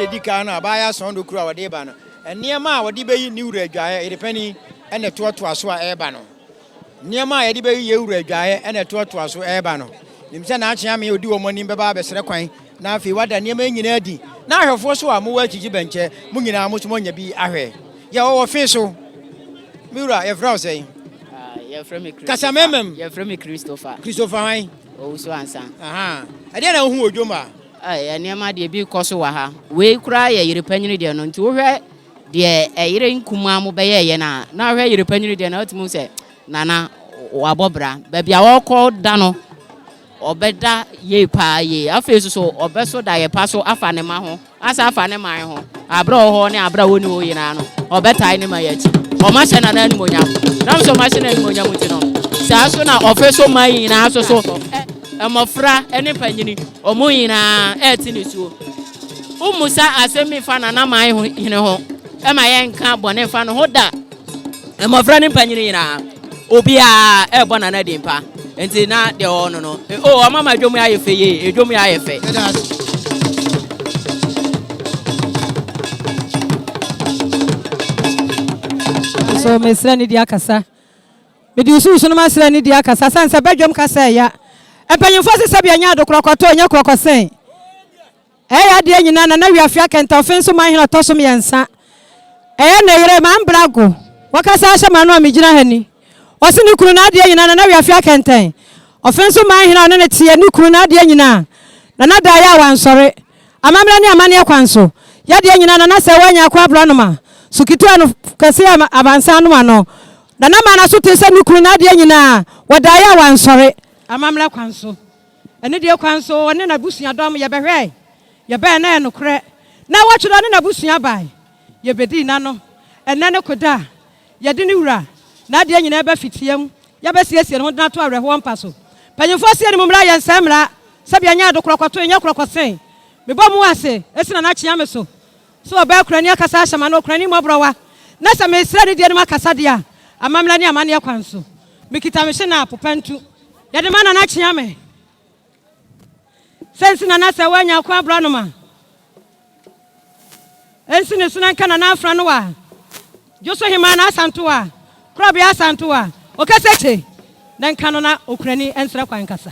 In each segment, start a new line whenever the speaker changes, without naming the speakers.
ɛdi kan no a abaayewa sɔn do kuro a wɔde ba no, nneɛma a wɔde bɛyi ne wura adwaeɛ, yere panin na ɛtoatoa so a ɛreba no. Nneɛma a yɛde bɛyi yɛn wura adwaeɛ na ɛtoatoa so reba no. Nim sɛ n'akyeame a ɔdi wɔn anim bɛba abɛsrɛ kwan, na afei wada nneɛma yi nyinaa adi. Na ahwɛfoɔ so a mowɔ akyikyi bɛnkyɛ, mo nyinaa mo nso moanya bi ahwɛ. Yɛ ɔwɔ fe so. Me wura, yɛfrɛ wo sɛn?
Ah, yɛfrɛ me Christopher.
Kasa mɛmɛm.
Yɛfrɛ me Christopher.
Christopher hwan?
Owusu Ansa.
Aha. Ɛdeɛ na wohu wɔ dwom a?
Ɛɛ, nneɛma deɛ bi kɔ so wɔ ha. Wei koraa yɛ yere panyini deɛ no, nti wohwɛ Deɛ ɛyere nkumaa mo bɛyɛɛyɛ no a, na wohwɛ yere panyini deɛ no a, wotumi hu sɛ Nana wabɔ bra. Baabi a ɔrekɔ da no, ɔbɛda yie paa yie. Afei nso so ɔbɛso daeɛ pa so afa ne mma ho, asan afa ne man ho. Aberɛ a ɔwɔ hɔ ne aberɛ a ɔnni hɔ nyinaa no, ɔbɛtae ne man akyi. Wɔahyɛ Nana animuonyam. Nam sɛ wɔahyɛ no animuonyam nti no, saa nso na ɔfe so man nyinaa nso so, mmɔfra ne mpanyini, wɔn nyinaa rete nisuo. Wommusa asɛm bi mfa Nana Man hene ho ma yɛnka bɔne mfa no ho da. Mmɔfra ne mpanyin nyinaa, obiara ɛrebɔ Nana din pa. Nti na deɛ ɔwɔ no no, o ɔma ma dwom yi ayɛ fɛ yie, dwom yi ayɛ fɛ.
Yɛda ase.
So mesrɛ ne di akasa. Mede nsuusu no masrɛ ne di akasa sane sɛ badwam kasa ɛya. Mpanyimfoɔ se sɛbi ɛnyɛ ade korɔkɔtɔ ɛnyɛ korɔkɔsen. Ɛyɛ adeɛ nyinaa Nana Wiafia Kɛntɛnfe nso man hene ɔtɔ so miɛnsa. Ɛyɛ ne yere Maame Brago. Wakasa ahyɛ m'ano a megyina ha ni. Ɔse ne kunu n'adeɛ nyinaa Nana Wiafia Kɛntɛn. Ɔfe nso man hene a ɔne no teɛ ne kunu n'adeɛ nyinaa Nana daeɛ a wansɔre. Amammerɛ ne amanneɛ kwan so. Yadeɛ nyinaa Nana sɛ wanya akɔ aborɔnoma so ketewa no kɛseɛ a abansan nom ano. Nana maa n'aso tee sɛ ne kunu n'adeɛ nyinaa wɔdaeɛ a wansɔre. Amammerɛ kwan so. Anidie kwan so, ɔne n'abusuadɔm yɛbɛhwɛɛe, yɛbae na ɛyɛ nokorɛ, na wɔtwerɛ ɔne n'abusua bae, yɛbɛdii n'ano, ɛnnɛ ne koda a yɛde ne wura n'adeɛ nyinaa ba fitiam, yɛabɛsiesie ne ho de no ato awerɛhoɔ mpa so. Mpanyimfoɔ se yɛnim mmara, yɛnsɛe mmara, sɛdeɛ ɛnyɛ ade korɔkɔto, ɛnyɛ korɔkɔsen. Mebɔ mu ase, ɛsi Nana Kyeame so, sɛ ɔbaa kurani akasa ahyɛ m'ano, okurani mmɔborɔwa, na sɛ mesrɛ ne deɛ no mu akasa deɛ a, amammerɛ ne amanneɛ kwan so. Mekita me hyenapo pantu. Yɛde ma Nana Kyeame. Sɛ nsi Nana sɛ wanya ako aborɔnoma. Ensi ne so na nka Nana Afra no wa. Dwoso Hemaa na Asantewa. Korɔbea Asantewa. Okese kye na nka no na okurani nsrɛ kwan nkasa.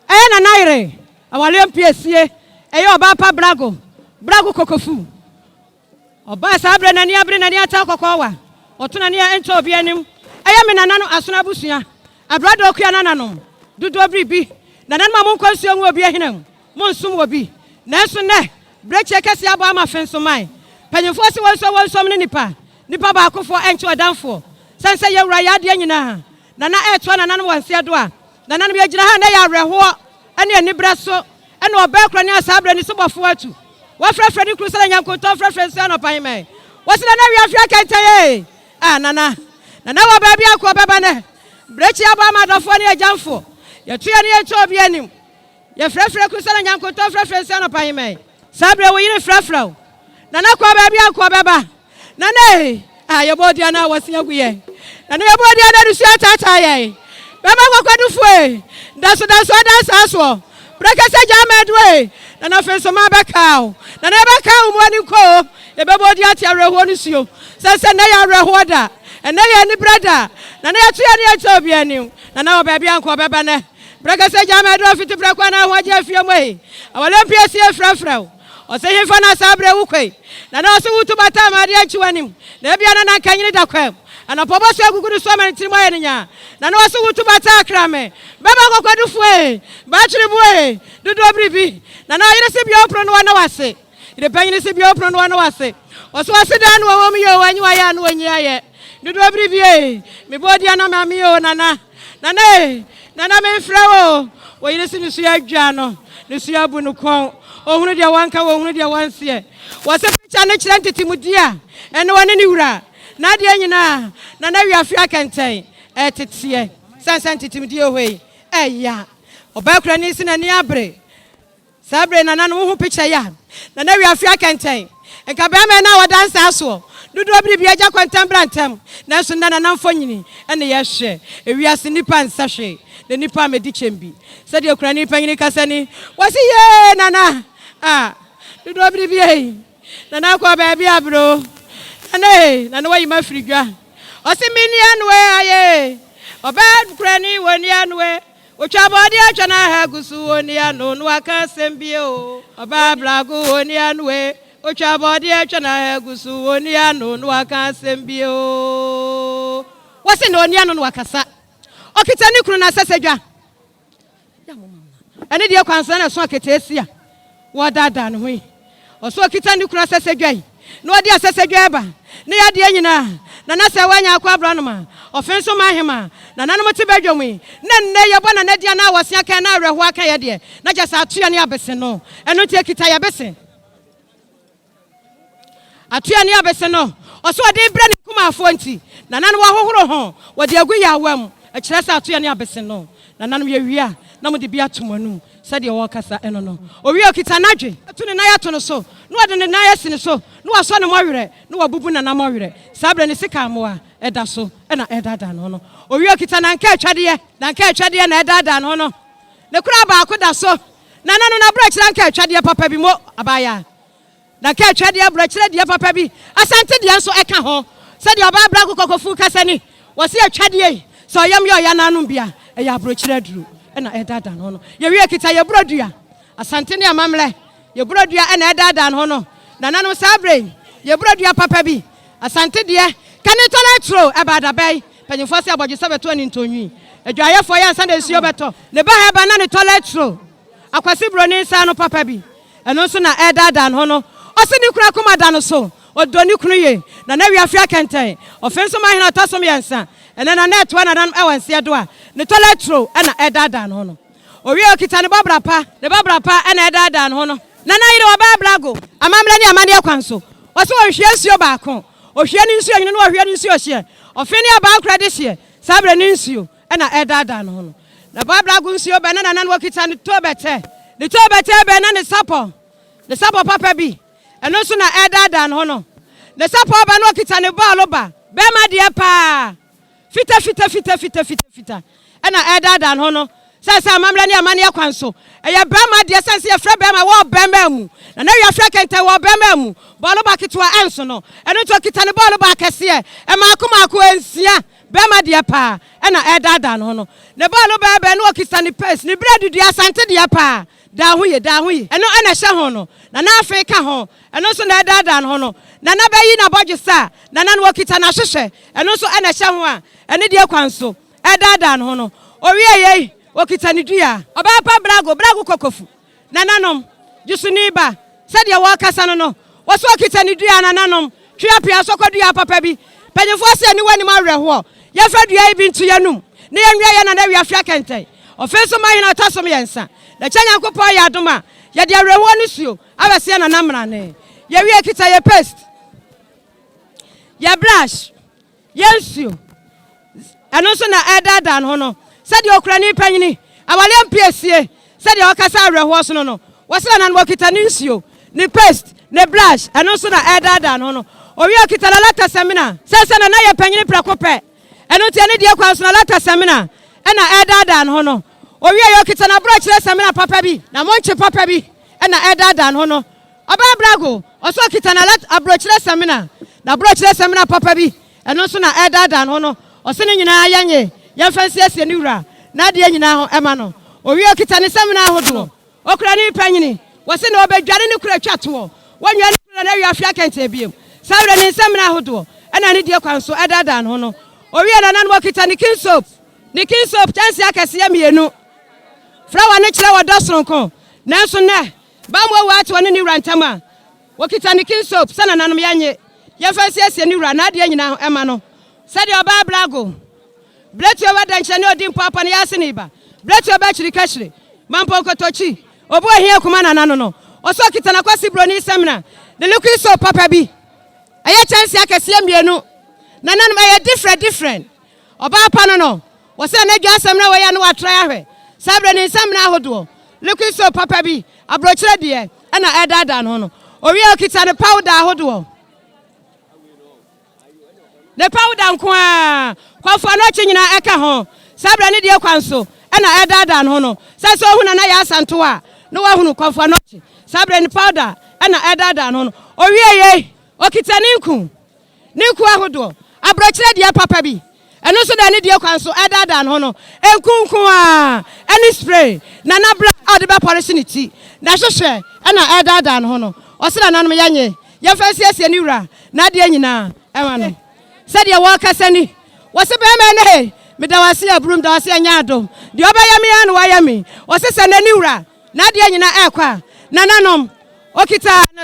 Ɛyɛ Nana yere awareɛ mpiesie. Ɛyɛ ɔbaa pa Brago. Brago Kokofu. Ɔbaa saa berɛ n'ani abere n'ani ata kɔkɔɔ wa ɔto n'ani a ɛntɔ obi anim. Ɛyɛ me nana no asono abusua abrada okua nananom dodoɔ biribi nananom a monkɔ nsuo ngu obi ahina mu monsom obi nanso nnɛ berɛkyie kɛseɛ abɔ ama fensoman panyinfoɔ se wɔnsuo wɔnsuom ne nipa nipa baakofoɔ ɛnkye ɔdamfoɔ sɛne sɛ yɛwura yɛ adeɛ nyinaa nana ɛɛtoa nananom wɔ nseɛ do a nananom yɛgyina ha nnɛ yɛ awerɛhoɔ ɛne aniberɛ so Ɛna ɔbaa kura ne asaa berɛ ne sobɔfoɔ atu. Wafrɛfrɛ ne kunu sɛdeɛ nyankontɔn frɛfrɛ nsuo anɔpa hemɛn. Wɔse Nana wiafe akɛntɛn ee! Ah Nana, Nana wɔ baabi a nka ɔbɛba nɛ. Brekyi abɔ ama adɔfoɔ ne agyamfoɔ. Yɛto yɛn ani yɛnkyɛ obi anim. Yɛfrɛfrɛ kunu sɛdeɛ nyankontɔn frɛfrɛ nsuo anɔpa hemɛn. Saa berɛ wo yere frɛfrɛ wo. Nana kɔ baabi a nka ɔbɛba. Nana ei, ah yɛbɔɔ dua no a wɔse agu yɛn. Nana yɛbɔɔ dua no a nisuo ataataa yɛn. Bɛma kɔkɔdufo ei, daso daso adansaa soɔ. Prɛkɛsɛ gyaa ma adu ei, Nana fensoma bɛkaa wo. Nana yɛbɛkaa wo mu ani nkɔ o, yɛbɛbɔ dua ate awerɛhoɔ no suo. Sɛ sɛ nnɛ yɛ awerɛhoɔ da, ɛnnɛ yɛ aniberɛ da. Nana yɛto yɛn ani yɛnkyerɛ obiara anim. Nana wɔ baabi a nka ɔbɛba nnɛ. Prɛkɛsɛ gyaa ma adu afiti prɛko anaa ahoɔgye afie mu ei, awale mpiesie frɛfrɛ wo. Ɔse henfa na saa berɛ wo kɔ yi? Nana ɔse wotu bata ama adeɛ nkye w'anim na ebia na nanka nyini da kwam anɔpa ɔbɔso agugu ne so ama ne tirim ayɛ no nyaa. Nana ɔse wotu bata akra me bɛba kɔkɔdufo ee batwere bo ee dodoɔ biribi. Nana ɔyere se bia ɔpono no wɔ na wase yere panyini se bia ɔpono no wɔ na wase ɔse ɔse daa no wɔwɔ mu yɛ o anyi wayɛ a no wɔnyi ayɛ dodoɔ biribi ee mebɔ odi ana maame o nana. Nana ei, Nana memfrɛ wo o. Wo yere se ne su adwa no, ne su abu no kɔn. Ɔhunu deɛ wɔnka, wɔhunu deɛ wɔnseɛ. Wɔse pikya no kyerɛ ntetemudie a ɛne ɔne ne wura n'adeɛ nyinaa. Nana Wiafe akɛntɛn ɛreteteɛ. Sane sɛ ntetemudie wɔ hɔ yi, ɛya. Ɔbaa kurani se n'ani abere. Saa bere nana no wohu picture yi a, nana wiafe akɛntɛn. Nka bɛrima yi na ɔda nsaa soɔ. Dodoɔ bere bi agya kɔ ntɛm bra ntɛm. Nanso nnɛ nana mfonyini ne yɛhwɛ. Ewiase nnipa nsɛ hwee na nnipa amɛdi kyɛm bi. Sɛdeɛ kurani panyini kasa ni, wɔse yee nana ah. Dodoɔ bere bi ei, Nana kɔ baabi abere o. Nana ei, Nana wayi m'afiri dwa. Ɔse menni ano e, aye. Ɔbaa kurani wɔnni ano e. Otwa bɔɔdeɛ atwa n'aha agu so wɔnni ano na waka asɛm bi o. Ɔbaa blago wɔnni ano e. Otwa bɔɔdeɛ atwa n'aha agu so wɔnni ano na waka asɛm bi o. Wɔse na ɔnni ano na wakasa. Ɔkita ne kunu n'asɛsɛdwa. Ɛne deɛ kwansena na ɛso aketeesia wɔredaadaa ne ho yi. Ɔso ɔkita ne kunu asɛsɛdwa yi na ɔde asɛsɛdwa reba ne yadeɛ nyinaa. Nana sɛ wanya akɔ aborɔnoma, ɔfe nso ma ahema. Nananom te badwam yi na nnɛ yɛbɔ Nana din anaa wɔse aka na awerɛhoɔ aka yɛ deɛ na kyerɛ sɛ atoa ne abese no. Ɛno nti ɛkita yɛ bese. Atoa ne abese no, ɔsɛ ɔde rebrɛ ne nkumafoɔ nti, nananom wɔhohoro ho, wɔde agu yaawa mu. Ɛkyerɛ sɛ atoa ne abese no, nananom yɛwie a, na mode bi ato mo anum sɛdeɛ wɔrekasa ɛno no. Owie a, ɔkita n'adwe, atu ne nan ato no so, na ɔde ne nan asi ne so, na wasɔ ne mmɔwerɛ, na wabubu nana mmɔwerɛ. Saa berɛ no, sika mmoa da so na ɛredaadaa ne ho no. Owie a, ɔkita nanka atwadeɛ, nanka atwadeɛ na ɛredaadaa ne ho no. Ne koraa baako da so. Nana no n'aborɔkyerɛ anka atwadeɛ papa bi mo abaayaa. Nanka atwadeɛ aborɔkyerɛ deɛ papa bi. Asante deɛ nso ɛka ho. Sɛdeɛ ɔbaa Brako Kɔkɔfu kasa ni, wɔse atwadeɛ yi, sɛ ɔyam yɛ ɔya na anom bi a, ɛyɛ aborɔkyerɛ aduro na ɛredaadaa ne ho no. Yɛwie kita yɛ borɔdua. Asante ne amammerɛ, yɛ borɔdua na ɛredaadaa ne ho no. Nananom saa berɛ yi, yɛ borɔdua papa bi. Asante deɛ, kane tɔ na turo, ɛbaa da bɛn? Mpanyimfoɔ se abɔdwesɛ bɛto ani ntɔnwi. Adwaeɛfoɔ yɛ ansa na nsuo bɛtɔ. Ne ba ha ba na ne toilet roll. Akwasi broni nsa ano papa bi. Ɛno nso na ɛredaadaa ne ho no. Ɔse ne kunu akoma da no so. Ɔdɔ ne kunu yie. Nana Wiafe Akɛntɛn. Ɔfe nso ma hene ɔtɔ so mmiɛnsa. Ɛnɛ Nana ɛtoa nananom ɛwɔ nseɛ do a, ne toilet roll na ɛredaadaa ne ho no. Owie a ɔkita ne bɔbra pa. Ne bɔbra pa na ɛredaadaa ne ho no. Nana yere ɔbaa Blago. Amammerɛ ne amanneɛ kwan so. Ɔse ɔnhwie nsuo baako. Ɔhwie ne nsuo nwunu na ɔhwie ne nsuo hyeɛ. Ɔfe ne abaa kora de hyeɛ. Saa berɛ ne nsuo na ɛredaadaa ne ho no. Na bɔbra gu nsuo bɛ na nana no ɔkita ne toobɛtɛ. Ne toobɛtɛ bɛ na ne sapɔ. Ne sapɔ papa bi. Ɛno nso na ɛredaadaa ne ho no. Ne sapɔ ba na ɔkita ne bɔɔlo ba. Bɛrima deɛ paa. Fita fita fita fita fita fita ɛna ɛredaadaa ne ho no sɛ sɛ amammerɛ ne amanneɛ kwan so. Ɛyɛ barima deɛ sɛne sɛ yɛfrɛ barima wɔ ɔbarima mu. Nana Wiafrɛ kɛntɛn wɔ ɔbarima mu. Bɔɔloba ketewa ɛnso no. Ɛno nti ɔkita ne bɔɔloba akɛseɛ mmaako mmaako nsia. Barima deɛ paa ɛna ɛredaadaa ne ho no. Ne bɔɔloba ɛbɛn no ɔkita ne pace, ne berɛ didi Asante deɛ paa. Daa ho ye, daa ho ye. Ɛno ɛna ɛhyɛ ho no. Nana afei ka ho. Ɛno nso na ɛredaadaa ne ho no. Nana bɛyi n'abɔdwesɛ a, Nana no ɔkita n'ahwehwɛ. Ɛno nso na ɛhyɛ ho a anidie kwan so redaadaa ne ho no. Ɔwiee yei, ɔkita ne dua. Ɔbaa pa Brago, Brago Kokofu, nananom, Dwosoni ba, sɛdeɛ wɔrekasa no no, ɔse ɔkita ne dua, nananom, twe apea sɔkɔ dua papa bi. Mpanyimfoɔ se aniwa nnim awerɛhoɔ. Yɛmfa dua yi bi nto yɛn anom na yɛnwia yɛn nana Wiafe akɛntɛn. Ɔfe nso ma hene a ɔtɔ so mmiɛnsa. Na kyɛ Nyankopɔn yɛ adom a, yɛde awerɛhoɔ ne suo abɛse yɛn nana mmrane. Yɛwie kita yɛ paste. Yɛ brush, yɛ nsuo. Ɛno nso na ɛredaadaa ne ho no. Sɛdeɛ okurani panyini, awaleɛ mpiesie, sɛdeɛ ɔkasa awerɛhoɔ sono no, wɔsrɛ no a na ɔkita ne nsuo, ne paste, ne brush, ɛno nso na ɛredaadaa ne ho no. Owie a ɔkita lalata samina. Sɛ sɛ Nana yɛ panyini prɛko pɛ, ɛno nti ɛne deɛ kwan so lalata samina ɛna ɛredaadaa ne ho no. Owie a ɔkita n'aborɔkyerɛ samina papa bi, na monkye papa bi ɛna ɛredaadaa ne ho no. Ɔbaa Brago, ɔso ɔkita n'alat aburokyerɛ samina, n'aburokyerɛ samina papa bi, ɛno nso na ɛredaadaa ne ho no, ɔse ne nyinaa yɛnye, yɛmfa nsiesie ne wura n'adeɛ nyinaa ho ɛma no. Owie ɔkita ne samina ahodoɔ, okura ne panyini, wɔse na ɔbɛdware ne kura twa toɔ, wɔnwia ne kura na awia afiri akɛntɛn biom, saa werɛ ne nsamina ahodoɔ ɛna ne die kwan so ɛdaadaa ne ho no. Owie nananom ɔkita ne king soap, ne king soap kyɛnsee akɛseɛ mmienu, flower no kyerɛ ɔdɔ sononko, nanso nnɛ Bammɔ wɔ ate ɔne ne wura ntam a, wɔkita ne king soap sɛ nananom yɛnnye, yɛmfa nsiesie ne wura n'adeɛ nyinaa ho ɛma no. Sɛdeɛ ɔbaa Blago, Blatuo wɔ dɛnkyerɛ ne ɔdi mpɔapɔ ne yɛase ne ba, Blatuo bɛ kyiri kahyire, Mampɔn kotokyi, Obu ohia kuma nana no no, ɔsɛ ɔkita n'akwasi broni samina ne liquid soap papa bi, ɛyɛ kyɛnse akɛseɛ mmienu, nananom ɛyɛ different different, ɔbaa pa no no. Wɔsɛ n'adwa asɛm na wɔyɛ a na wɔatrae ahwɛ. Saa berɛ ne nsamena ahodoɔ, liquid soap papa bi, aburokyerɛ deɛ, ɛna ɛredaadaa ne ho no. Owie a ɔkita ne powder ahodoɔ. Ne powder nko ara, kɔmfoɔ anɔkye nyinaa ɛka ho. Saa berɛ ne deɛ kwan so ɛna ɛredaadaa ne ho no. Sɛ sɛ ɔhu Nana Yaa Asantewaa a, na wahunu kɔmfoɔ anɔkye. Saa berɛ no powder na ɛredaadaa no no. Ɔwiee yei, ɔkita ne nku, ne nku ahodoɔ, aborɔkyerɛ deɛ papa bi, ɛno nso da ne die kwan so ɛredaadaa ne ho no, nku nko ara ne spray, Nana bra a ɔde bɛpɔlehye ne ti, n'ahwehwɛ na ɛredaadaa ne ho no. Ɔse nananom yɛnye, yɛmfa nsiesie ne wura n'adeɛ nyinaa ɛma no. Sɛdeɛ wɔrekasa ni, wɔse bɛrima ɛnɛ he, meda wo ase aburum, meda wo ase ɛnyɛ adom, deɛ ɔbɛyɛ me ara na wayɛ me. Ɔse sɛ nɛ ne wura n'adeɛ nyinaa ɛrekɔ a, nananom, Okita ne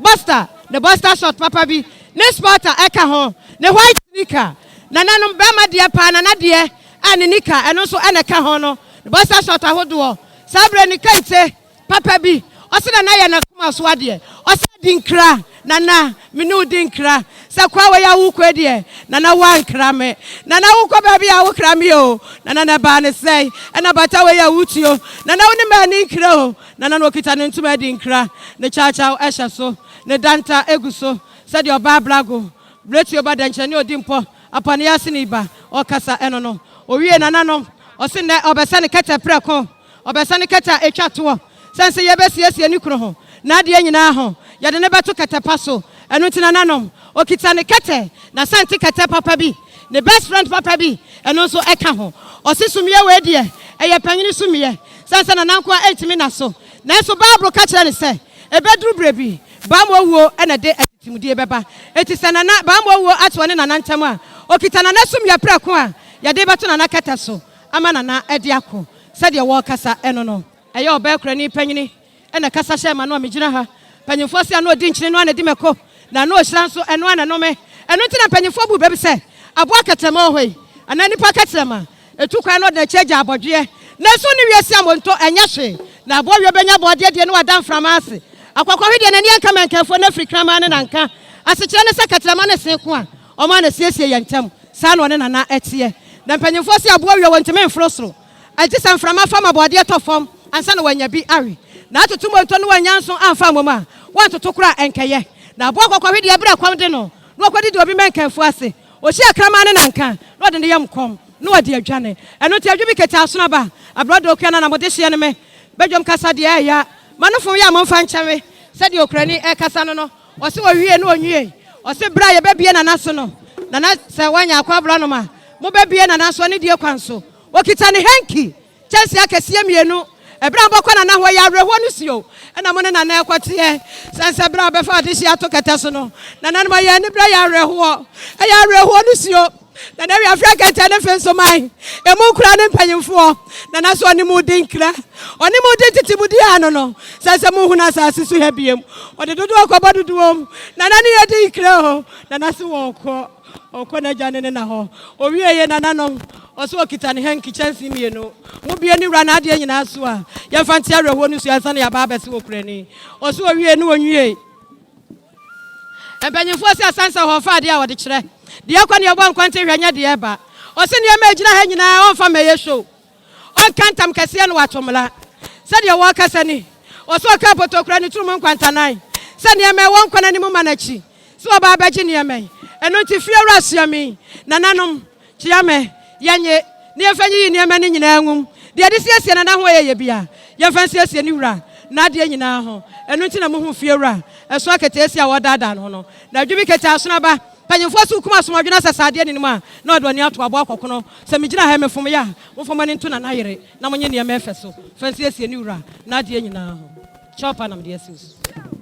boxer, ne boxer short papa bi, ne sporter ɛka ho, ne white nika, nananom bɛrima deɛ paa, nana deɛ a ne nika ɛno nso ɛna ɛka ho no, ne boxer short ahodoɔ, saa berɛ ne kente papa bi, ɔse nana yɛ n'akoma so adeɛ, ɔse adi nkra, nana me ne wo di nkra, sɛ kwa wei a wokɔ yi deɛ, nana woankra me, nana wokɔ baabi a wokra me o, nana na ɛbaa ne sɛn, ɛna bata wei a wotuo, nana wo ne m'ani nkra o, Nana na okita ne ntoma adi nkra, ne kyawkyaw hyɛ so, ne danta gu so sɛdeɛ ɔbaa blago, bretio ba dɛnkyerɛ ne odi mpɔ apɔneɛ aseni ba, ɔkasa ɛno no. Owie nana no, ɔse nnɛ ɔbɛsɛ ne kɛtɛ prɛko, ɔbɛsɛ ne kɛtɛ a ɛtwa toɔ, sɛn sɛ yɛbɛsiesie ne kunu ho, n'adeɛ nyinaa ho, yɛde no bɛto kɛtɛ pa so, ɛno nti nananom, okita ne kɛtɛ, n'asante kɛtɛ papa bi, ne best friend papa bi, ɛno nso ɛka ho. Ɔse sumiiɛ wei deɛ, ɛyɛ panyini sumiiɛ. Sɛ sɛ Nana nkoa ntumi nna so. Nanso Bible ka kyerɛ no sɛ ɛbɛduru berɛ bi, bammɔ wuo na ɛde atetemudie bɛba. Enti sɛ Nana bammɔ wuo ato ɔne Nana ntam a, ɔkita Nana sumyɛ prɛko a yɛde rebɛto Nana kɛtɛ so ama Nana de ako. Sɛdeɛ wɔrekasa no no. Ɛyɛ ɔbaa kurani panyini na ɛkasa hyɛɛ m'ano a megyina ha. Mpanyimfoɔ se ano a ɔdi nkyene no ara na ɛdi mako, na ano a ɔhyira nso, ɛno ara na ɛnome. Ɛno nti na mpanyimfoɔ buu bɛ bi sɛ, Aboa kɛtrɛma wɔ hɔ yi, anaa nnipa kɛtrɛma, ɛtu kwan na ɔde n'akyi agya abɔdweɛ. Nanso ne wiase amonto, ɛnyɛ hwee. Na aboa wia bɛnya bɔɔdeɛ deɛ na wada mframa ase. Akɔkɔhwe deɛ n'ani anka mankanfoɔ no afiri kraman ne nanka. Asekyerɛ ne sɛ kɛtrɛma ne se ko a, wɔn ara na ɛsiesie yɛn ntam. Saa na ɔne Nana teɛ. Na mpanyimfoɔ se aboa wia wɔntumi mforo soro. Agye sɛ mframa fa ma aboadeɛ tɔ fam ansa na wɔanya bi awe. Na atoto monto ne wɔannya nso amfa ammom a, wɔantoto koraa a, ɛnkɛyɛ. Na aboa kɔkɔhwedeɛ berɛ a ɛkɔm de no, na ɔkɔdidi obi mmɛnkanfuo ase. Ɔhyia kraman ne nanka, na ɔde ne yam kɔm, na ɔde adwane. Ɛno nti adwo bi kete asono aba, aborɔdɔ okua no na mode hyeɛ no me. Badwam kasa deɛ ɛya, ma no fom yɛ a momfa nkyɛ me. Sɛdeɛ okurani rekasa no no, ɔse ɔwie na ɔnwiei. Ɔse berɛ a yɛbɛbue Nana so no, Nana sɛ woanya akɔ aborɔnoma, mobɛbue Nana so ɔne die kwan so. Ɔkita ne hanky, kyɛnsee akɛseɛ mmienu. Ɛberɛ a mobɛkɔ Nana hɔ, ɛyɛ awerɛhoɔ no suo na mo ne Nana rekɔteɛ. Sane sɛ berɛ a ɔbɛfa adehyeɛ ato kɛtɛ so no, nananom ayɛ aniberɛ, ɛyɛ awerɛhoɔ. Ɛyɛ awerɛhoɔ no suo. Nana Wiafrɛ kɛntɛn ne mfe nsoman, emu nkura ne mpanyimfoɔ. Nana so ɔne mo redi nkra. Ɔne mo redi ntetemudie ano no, sane sɛ monhunu asase so ha biom. Ɔde dodoɔ kɔbɔ dodoɔ mu. Nana ne yɛ di nkra o. Nana se wɔrekɔ. Ɔkɔ n'agya ne ne na hɔ. Ɔwieeɛ nananom, ɔse ɔkita ne hanky kyɛnsee mmienu. Mobue ne wura n'adeɛ nyinaa so a, yɛmfa nte awerɛhoɔ no nsuo ansa na yɛaba abɛse wɔ kurani. Ɔse ɔwiee ne ɔnwiei. Mpanyinfoɔ se asansa hɔ ɔfa adeɛ a ɔde kyerɛ. Deɛ ɛkɔ ne ɛbɔ nkɔnte hwɛ nyɛ deɛ ɛba. Ɔse nneɛma a ɛgyina ha nyinaa ɔmfa mmɛyɛ show. Ɔnka ntam kɛseɛ na wato mmara. Sɛdeɛ wɔrekasa ni, Ɔse ɔkaa potokura ne turum nkwantanan sɛ nneɛma ɛwɔ nkwa no anim ma n'akyi sɛ ɔba abɛgye nneɛma yi. Ɛno nti fiewura soa me yi, nananom, kyea me, yɛnnye, na yɛmfa nyiyi nneɛma no nyinaa ngum. Deɛ yɛde siesie nana ho a ɛyɛ biara, yɛmfa nsiesie ne wura n'adeɛ nyinaa ho. Ɛno nti na mohu fiewura ɛso aketeesia a wɔredaadaa ne ho no. Na adwumi ketee asono aba. Mpanyimfoɔ se wokum asoɔdwene asɛsɛ adeɛ ne no mu a, na ɔde ɔne ato aboa kɔkono. Sɛ megyina ha yi mefom yɛ a, momfa mo ani nto Nana yere na monye nneɛma ɛfɛ so fa nsiesie ne wura n'adeɛ nyinaa ho. Kyɛw pa na mede asi wo so.